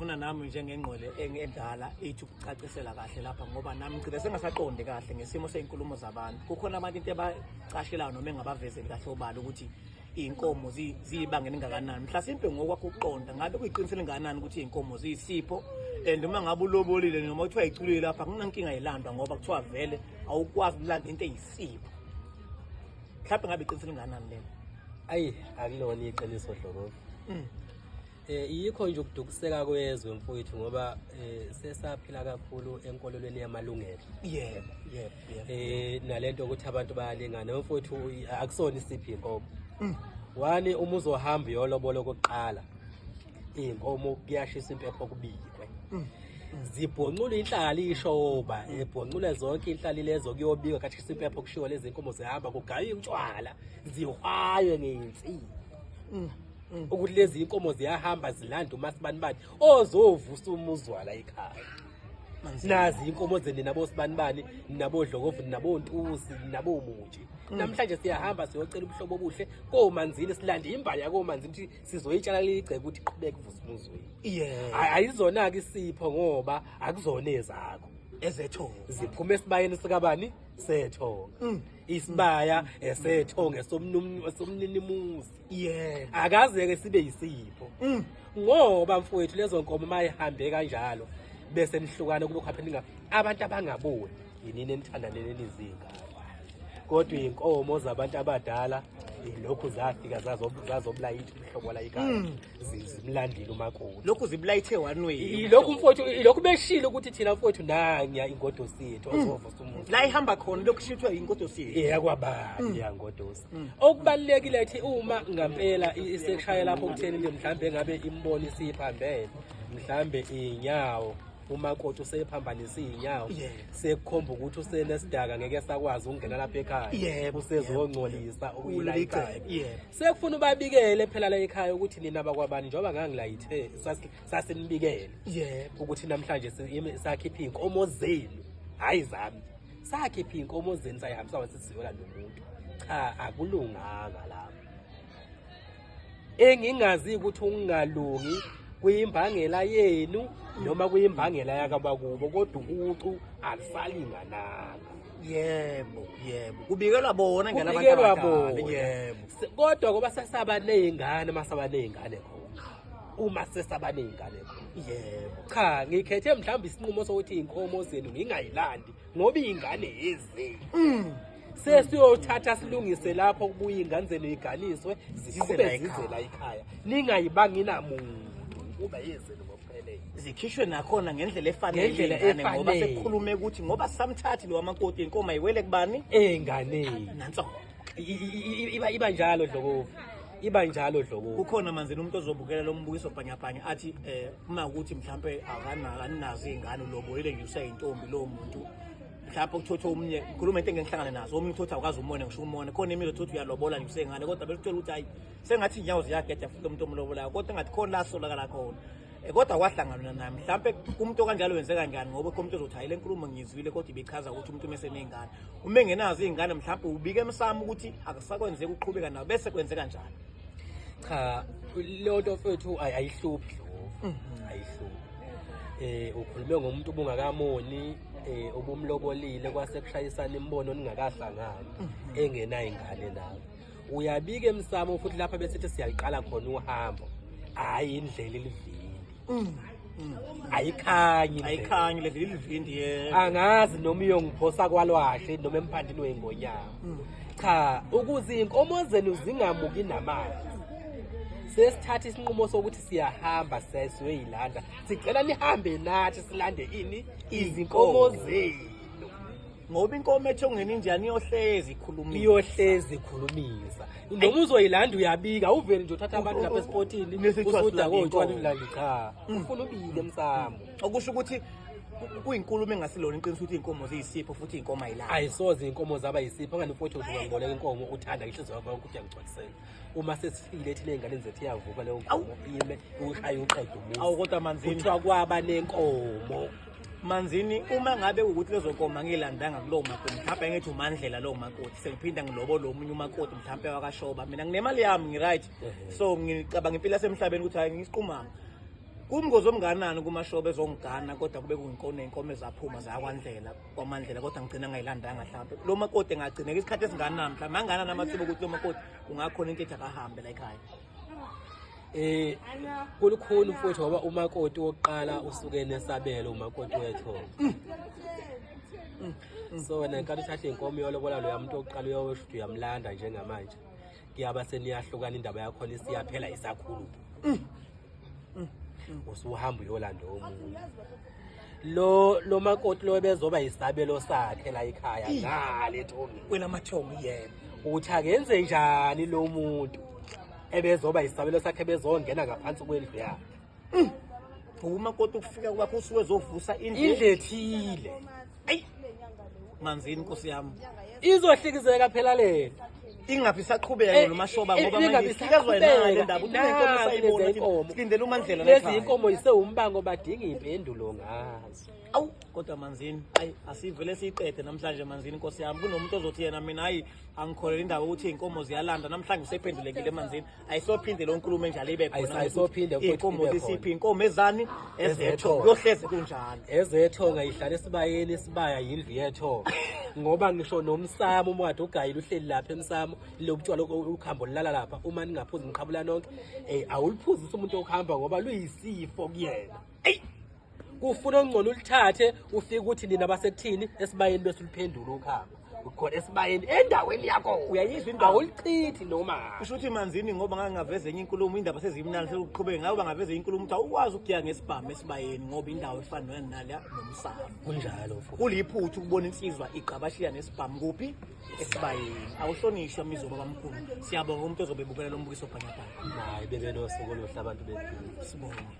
Ngifuna nami njengengqwele endala ithi ukucacisela kahle lapha, ngoba nami ngigcine sengasaqondi kahle ngesimo sey'nkulumo zabantu. Kukhona abantu into ebacashelayo noma engabavezeli kahle obala ukuthi iy'nkomo ziyibanga elingakanani. Mhlasimpe ngokwakho ukuqonda, ngabe kuyiqiniso elingakanani ukuthi iy'nkomo ziyisipho, and uma ngabe ulobolile noma kuthiwa iculile lapha kunankinga yilandwa, ngoba kuthiwa vele awukwazi ukulanda into eyisipho. Mhlawumbe ngabe iqiniso elingakanani lelo? Ayi, akulona iqiniso, Dlokovu. Yikho nje ukudukiseka kwezwe, mfowethu, ngoba sesaphila kakhulu enkolelweni yamalungelo. yebo yebo yebo Nalento ukuthi abantu bayalingana, mfowethu, akusona isiphi inkomo. Wani uma uzohamba uyolobola okokuqala, iy'nkomo kuyashisa impepho kubikwe. Zibhoncula inhlali ishoba, ebhoncule zonke inhlali lezo, kuyobikwa kathi impepho kushiwo lezi nkomo zihamba, kugaywe utshwala, zihwaywe ngey'nsini. Ukuthi lezi inkomo ziyahamba zilanda umasibani bani ozovusa umuzwa la ekhaya. Manzini. Nazi inkomo zenu nabosibanibani, nabodlokovu, nabontusi, nabomuthi. Namhlanje siyahamba siyocela ubuhlobo obuhle komanzini, silande imbali yakomanzini ukuthi sizoyitshala ligceke ukuthi iqhubeke ivusa umuzweni. Ayizona-ke isipho ngoba akuzona ezakho. Ezethongo. Ziphuma esibayeni sikabani? Sethonga. Isibaya esethonga esomninimuzi. Akaze-ke sibe yisipho. Ngoba mfowethu, lezo nkomo uma ihambe kanjalo bese nihlukana, kube kuhappeninga abantu abangaboni yinini enithandanele nizingane, kodwa iy'nkomo zabantu abadala ilokhu zafika zazobulayitha umhlobo la ekhaya, zimlandile umakoti. Lokhu zibulayithe one way. Ilokhu, mfowethu, ilokhu beshilo ukuthi thina, mfowethu, nanya ingodosi yethu ozovusa umuzi. La ihamba khona lokhu shithwa ingodosi yethu. Iyakwabani yangodosi. Okubalulekile ethi uma ngampela isekushaya lapho kutheni nje mhlambe ngabe imbono isiphambene, mhlambe inyawo umakoti usephambanisa iy'nyawo, sekukhomba ukuthi usenesidaka, ngeke sakwazi ukungena lapha ekhaya, usezongcolisa Ulila ekhaya. igceke, yebo. Sekufuna ubabikele phela la ekhaya ukuthi nina bakwabani, njengoba ngangilayithe sasinibikele ukuthi namhlanje sakhipha iy'nkomo zenu, hhayi zami, sakhipha iy'nkomo zenu sayihambisa wathi sizoyolanda umuntu. Cha, akulunganga lapho. Engingazi ukuthi ukungalungi kuyimbangela yenu noma kuyimbangela yakabakubo, kodwa ucu alusalingananga. Yebo, kubikelwa bona ngalabantu Kubikelwa abadala. bona. Yebo. Kodwa ngoba sesaba ney'ngane, masaba ney'ngane khona, uma sesaba ney'ngane khona, cha, ngikhethe mhlawumbe isinqumo sokuthi iy'nkomo zenu ngingayilandi ngoba iy'ngane yezenu. Sesiyothatha silungise lapho kubuye iy'ngane zenu yiganiswe, ziqhube la zize ekhaya. la ekhaya, ningayibangi namuntu, kuba yezenu ngokuphelele. Zikhishwe nakhona ngendlela efanele Ngendlela iy'ngane, ngoba efanele. sekukhulume ukuthi ngoba samthathi lo wamakoti, inkomo ayiwele kubani? Ey'nganeni. Nanso. Iba njalo, Dlokovu, iba njalo, Dlokovu. Kukhona manzini umuntu ozobukela lo mbukiso bhanyabhanya athi uma ukuthi mhlampe akaninazo iy'ngane, ulobolile nje useyintombi lowo muntu, mhlawumbe ukuthatha omunye, ngikhuluma into engihlangane nazo, omunye uthatha awukazi umone, ngisho umone khona imizwa, uthatha uyalobola nje usengane, kodwa bese uthola ukuthi hayi, sengathi iy'nyawo ziyageda futhi umuntu omlobolayo, kodwa engathi khona la solakala khona. Kodwa kwahlangana naye mhlampe kumuntu okanjalo wenze kanjani? Ngoba kho umuntu ozothi hayi, le nkulumo ngiyizwile, kodwa ibichaza ukuthi umuntu uma eseney'ngane, uma engenazo iy'ngane, mhlampe ubike emsamo ukuthi akusakwenzeki ukuqhubeka nawo, bese kwenze kanjani? Cha, leyo nto, mfethu, ayihluphi, Dlokovu, ayihluphi. Ukhulume ngomuntu obungakamoni, ubumlobolile, kwase kushayisana imibono ningakahlangani, engenayo ingane nawe. Uyabika emsamo futhi lapha besithi siyaliqala khona uhambo, hhayi indlela ilivindi, ayikhanyi indlela. Ayikhanyi le livindi, yebo. Angazi noma iyongiphosa kwalwahle noma emphandini wey'ngonyama. Cha, ukuze iy'nkomo zenu zingamuki namanzi, sesithatha isinqumo sokuthi siyahamba siyoyilanda, sicela nihambe nathi silande ini? Izinkomo zenu. Ngoba inkomo ethongeni injani iyohlezi ikhulumile. Iyohlezi ikhulumisa. Noma uzoyilanda uyabika, uvele nje uthatha abantu lapha esipotini Bese kuthiwa usuda silanda kotshwala inkomo. ulandi. Cha, ufuna ubike emsamo. Okusho ukuthi kuyinkulumo engasilona iqiniso ukuthi iy'nkomo ziyisipho futhi iy'nkomo ayilali. Ayisoze iy'nkomo zaba yisipho ngani, mfowethu. Ungangiboleka inkomo, uthanda inhliziyo yakho yonke ukuthi uyangigcwalisela, uma sesifikile thina ey'nganeni zethu iyavuka leyo nkomo, ime ushaye uqede umuzi. Awu kodwa Manzini. Kuthiwa kwaba nenkomo. Manzini, uma ngabe ukuthi lezo nkomo angiyilandanga kulowo makoti, mhlawumbe ngithi uMandlela lowo makoti, sengiphinda ngilobo omunye umakoti mhlawumbe wakashoba, mina nginemali yami, ngi-right, so ngicabanga impilo yasemhlabeni ukuthi hayi, ngisiqumama. Kumngozi omnganani kumashoba ezongigana kodwa kube kuyinkomo ney'nkomo ezaphuma zakwandlela kwamandlela kodwa ngigcina ngayilandanga mhlawumbe lo makoti engagcineka isikhathi esinganani mhlawumbe anganani amathuba okuthi lo makoti kungakhona into ethi akahambe la ekhaya? Kulukhulu mfowethu, ngoba umakoti wokuqala usuke nesabelo, umakoti wethongo. So wena ngenkathi uthatha iy'nkomo uyolobola loya muntu wokuqala, uyowesho ukuthi uyamlanda njengamanje, kuyaba seniyahlukana, indaba yakhona isiyaphela, isakhuluma, usuhamba uyolanda omunye. Lo makoti lo bezoba isabelo sakhe la ekhaya ngale ethongeni. Kwelamathongo, yebo. Uthi akenze njani lo muntu ebezoba isabelo sakhe, bezongena ngaphansi kwendlu yakhe? Umakoti ukufika kwakho usuke ezovusa indlu indlu ethile. Ayi Manzini, nkosi yami. Izohlikizeka phela lento. Ingaphi isaqhubeka nomashoba, ngoba manje ingabi isikezwa yena le isaqhubeka. ndaba ukuthi inkomo Nazi sayibona lezi inkomo. silindele uMandlela la Lezi ekhaya. inkomo isewumbango, badinga iy'mpendulo ngazo. Awu kodwa Manzini, ayi asivele siyiqede namhlanje Manzini, nkosi yami. Kunomuntu ozothi yena mina hayi angikholelwa indaba ukuthi iy'nkomo ziyalanda. Namhlanje usephendulekile Manzini, ayisophinde lo nkulumo enjalo ibe khona. Ayisophinde futhi iy'nkomo ibe khona. zisiphi iy'nkomo ezani? Ezethongo. Ezethongo. Kuyohleze kunjalo. Ezethonga ihlala esibayeni, isibaya yindlu yethonga, ngoba ngisho nomsamo uma kade ugayile uhleli lapha emsamo, lo butshwala ukhambo lulala lapha. Uma ningaphuzi niqhabula nonke, awuliphuzisi umuntu okuhamba ngoba luyisifo kuyena. Eyi kufuna okungcono ulithathe ufike ukuthi nina basekuthini esibayeni, bese uliphendula ukuhamba ukhona esibayeni endaweni yakho. Uyayizwa indaba? Awulichithi noma. Kusho ukuthi Manzini, ngoba ngangingaveza enye inkulumo, indaba sezimnandi sekuqhubeka ngabe bangaveza enye inkulumo ukuthi awukwazi ukugiya ngesibhamu esibayeni ngoba indawo efana nalya nomsamo. Kunjalo futhi. Kuliphutha ukubona insizwa igqabashiya nesibhamu kuphi? Esibayeni. Awuhlonishwa mizo babamkhulu. Siyabonga umuntu ozobe ebukela lo mbukiso bhanyabhanya. Naye bebe nosuku oluhle abantu bephila. Sibonge.